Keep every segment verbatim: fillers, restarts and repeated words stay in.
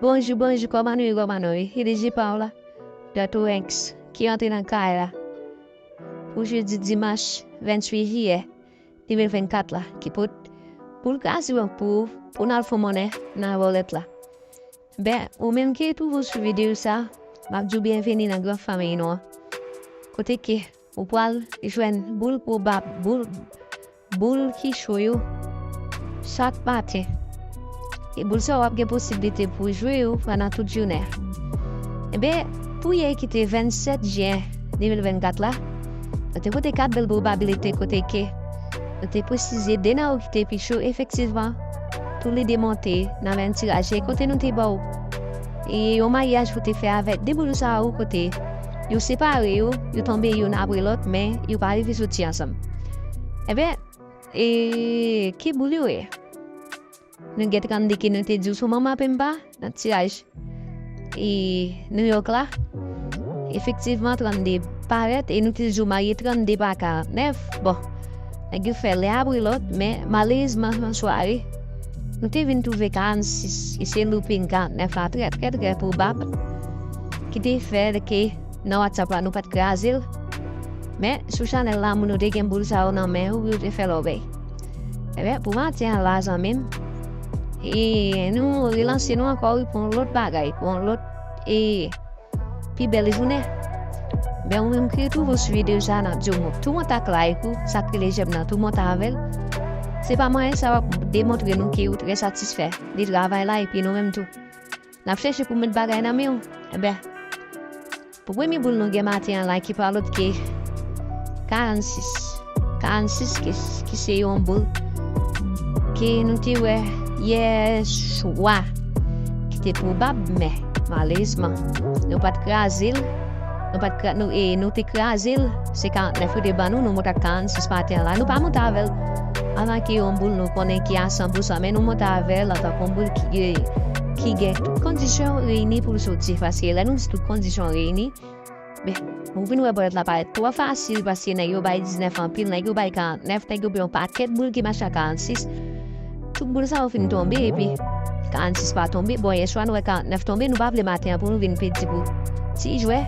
Bonjou, bonjou, kòman nou ye, kòman nou ye? Iliji pa w la, Dòkta Ranks, ki antre nan kay la pou jodi dimanch venntuit jiyè de mil vennkat la, ki pot boul kraze an pou ou, pou n al fè monnen nan wòlèt la. Ben, ou menm ki twouve w sou videyo sa, m ap di w byenveni nan gran fanmiy nou an. Kote ke ou pral jwenn boul pwobab, boul, boul ki cho yo chak maten. E boul sa yo w ap gen posiblite pou jwe yo pandan tout jounen an. Enben, pou yè ki te vennsèt jen de mil vennkat la, nou te pote kat bèl pwobabilite kote ke nou te presize de nan yo ki te pi cho efektivman. Tou le de monte nan menm tiraj e kote nou te ba w e yon maryaj pou te fè avèk de boul sa yo kote yo separe yo, yo tonbe youn apre lòt, men yo pa rive soti ansanm. Enben, e ki boul yo ye? Nou gen trannde ke nou te di w sou manman penpa nan tiraj e New York la. Efektivman, trannde parèt e nou te di w marye trannde pa karantnèf. Bon, nèg yo fè lè apre lòt, men malerezman, nan sware, nou te vin twouve karannsis, e se looping karantnèf la trè, trè, trè pwobab ki te fè ke nan WhatsApp la, nou pa t kraze l. Men, sou chanèl la, moun yo te gen boul sa yo nan men yo, yo te fè lòbèy. Enben, pou maten an la, zanmi m, e nou relanse nou ankò, wi, pou yon lòt bagay, pou yon lòt, e, pi bèl jounen. Ben, ou menm ki twouve w sou videyo sa, n ap di w tou monte ak like ou, sa k rele jèm nan, tou monte avè l. Se pa mwayen sa w ap demontre nou ke ou trè satisfè de travay la, epi nou menm tou. N ap chèche pou met bagay nan men w. Enben, pou premye boul nou gen maten an la, ki pa lòt ke karannsis. Karannsis ki, ki se yon boul ke nou te wè yè swa, ki te pwobab, men malerezman, nou pa t kraze l. Nou pa t kra-, nou, e, nou te kraze l. Se karantnèf yo te ban nou, nou monte ak karannsis maten an la. Nou pa monte avè l antanke yon boul nou konnen ki a san pou san, men nou monte avè l antanke yon boul ki, e, ki gen tout kondisyon reyini pou l soti. Paske lè nou di tout kondisyon reyini, men, ou vin wè bòlèt la parèt twò fasil, paske nèg yo bay diznèf anpil, nèg yo bay karantnèf, nèg yo bay yon pakèt boul ki mache ak karannsis. Tout boul sa yo fin tonbe, epi karannsis pa tonbe. Bon, yè swa nou wè karantnèf tonbe, nou pa vle maten an pou nou vin pèdi pou ti jwè.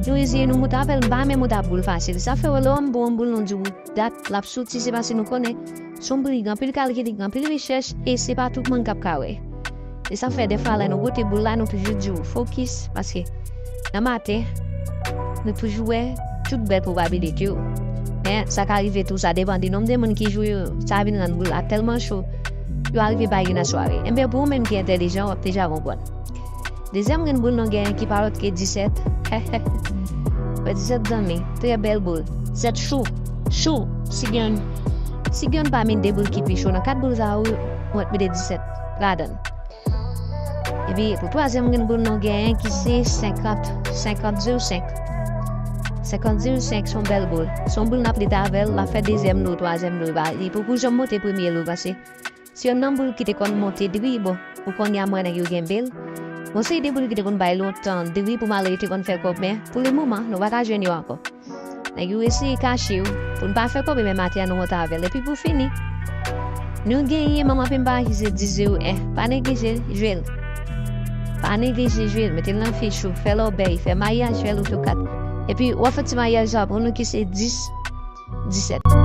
Nou eziye nou monte avè l, m pa renmen monte ak boul fasil. Sa fè wè lè yon bon boul nou di w dat l ap soti, se paske nou konnen se yon boul ki gen anpil kalkil, ki gen anpil rechèch, e se pa tout moun k ap ka wè. E sa fè dèfwa lè nou pote boul la, nou toujou di w fokis, paske nan maten, nou toujou wè tout bèl pwobabilite yo. Men, sa ka rive tou, sa depann de nonb de moun ki jwe yo, sa vin rann boul la tèlman cho, yo arive bay youn nan sware. Enben, pou ou menm ki entèlijan, w ap deja konprann. Dezyèm grenn boul nou genyen ki pa lòt ke disèt. Wè disèt zanmi, trè bèl boul. Disèt cho, cho. Si gen, si gen pami de boul ki pi cho nan kat boul sa yo, ou mèt mete disèt ladan l. Epi, pou twazyèm grenn boul nou genyen ki se senkant, senkant zewo senk. Senkant zewo senk se yon bèl boul. Se yon boul n ap lite avè l, l ap fè dezyèm lo, twazyèm lo, e pa, li poko janm monte premye lo, paske se youn nan boul ki te konn monte dri, bon, pou kounye a m wè nèg yo kenbe l. Bon, se de boul ki te konn bay lontan dri pou malere te konn fè kòb, men pou le moman, nou pa ka jwenn yo ankò. Nèg yo eseye kache yo pou n pa fè kòb, men maten an nou monte avè l. Epi pou fini, nou genyen manman penpa ki se dis zewo en. Pa neglije jwe l. Pa neglije jwe l. Mete l nan fich ou. Fè lòbèy, fè maryaj, fè loto kat. Epi w ap fè ti maryaj la pou nou ki se dis disèt.